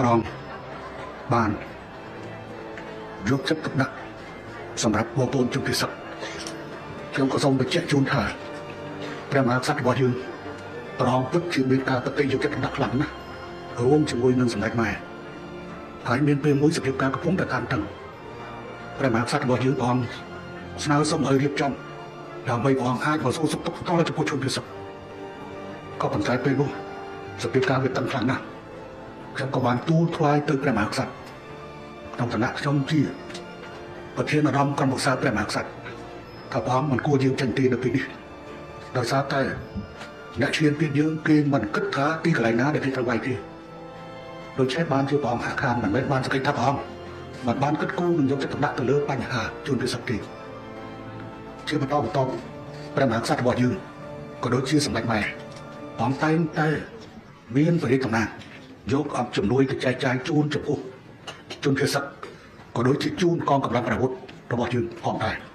ព្រះអង្គបានយកចិត្តទុកដាក់សម្រាប់បងប្អូនជនភៀសសឹកខ្ញុំក៏សូមបញ្ជាក់ជូនថាព្រះមហាក្សត្ររបស់យើងព្រះអង្គពិតជាមានការបតិយកចិត្តទុកដាក់ខ្លាំងណាស់រួមជាមួយនឹងសម្ដេចម៉ែហើយមានពេលមួយសភាពការកំពុងតែតានតឹងព្រះមហាក្សត្ររបស់យើងព្រះអង្គស្នើសុំឲ្យរៀបចំដើម្បីព្រះអង្គអាចមកសួរសុខទុក្ខផ្ទាល់ចំពោះជនភៀសសឹកក៏ប៉ុន្តែពេលនោះសភាពការវាតឹងខ្លាំងណាស់ខ្ញុំក៏បានទូលថ្វាយទៅព្រះមហាក្សត្រក្នុងឋានៈខ្ញុំជាប្រធានអារម្មណ៍ក្រុមប្រឹក្សាព្រះមហាក្សត្រថាព្រះអង្គមិនគួរយើងចេញទីនៅពេលនេះដោយសារតែអ្នកឈ្លានពានយើងគេមិនគិតថាទីកន្លែងណាដែលគេត្រូវវាយគេដូច្នេះបានជាព្រះអង្គហាក់ខានមិនមែនបានសង្កេតថាព្រះអង្គមិនបានគិតគូរនឹងយកចិត្តទុកដាក់ទៅលើបញ្ហាជនភៀសសឹកទេជាបន្តបន្តព្រះមហាក្សត្ររបស់យើងក៏ដូចជាសម្ដេចម៉ែព្រះអង្គតែងតែមានព្រះរាជតំណាងយកអំជំនួយទៅចែកចាយជូនចំពោះជនភៀសសឹកក៏ដូចជាជូនកងកម្លាំងប្រវត្តិរបស់យើងផងដែរ។